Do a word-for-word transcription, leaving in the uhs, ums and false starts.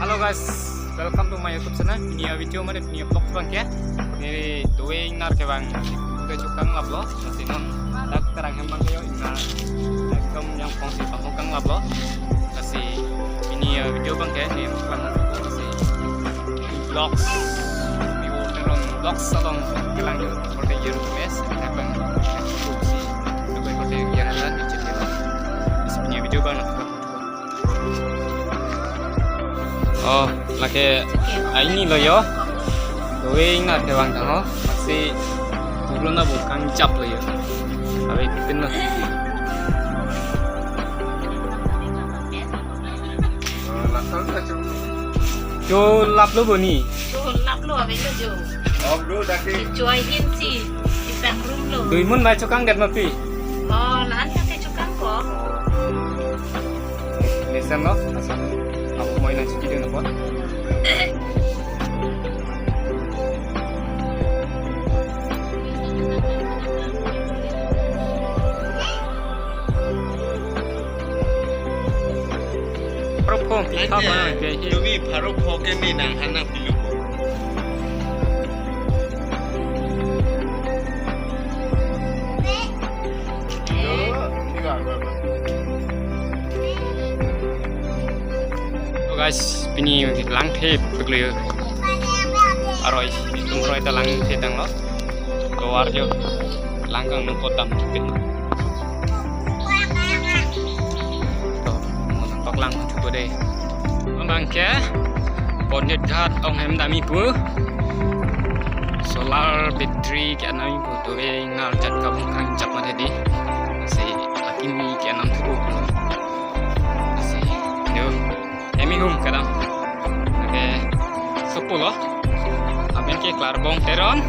Hello guys, welcome to my YouTube channel. Pini a-video mane pini a-vlog abang ke. Neli doing nar ke bang. Udah chukang laplo. Lasi non dak terang hem bang ke yo ingnar. Dak kam yang pong si pang kang laplo. Lasi pini a-video abang ke ni pang lasi vlogs. Ni wo terang vlogs along kelang yo. Korte year best. Abang si. Dubai korte year alam ni chete. Lasi pini a-video abang. Oh, lake aini lo yo. Doing nar ke bang tang ho. Lasi turun na bukang chap lo yo. Abe kitin lo. Jo laplo boni. Jo laplo abe lo jo. Oh, bro, dati. Chua hin si, si pang room lo. Dui mun bai chukang det ma pi. Oh, lan ta ke chukang ko. Listen lo, asal aku mau nang video na pon. Pharo pho, pi thap ma ke hi. Tumi pharo pho ke ni nang hanang pilu. So guys, pini langthe pekle aroi, itum aroi ta langthe tanglo. Keluar jo, langkang nungkot dam kipin. To, nangtok lang chuko dei. Abang ke, Bonjit Ghat ong hem dami pu. Solar battery ke anami pu tu e ngal jat kabung kang jat ma tadi. Si akimi ke anam tu. Si, yo. Hemi hum kadam. Oke. Sopo lo. Amen ke Klarbong Teron.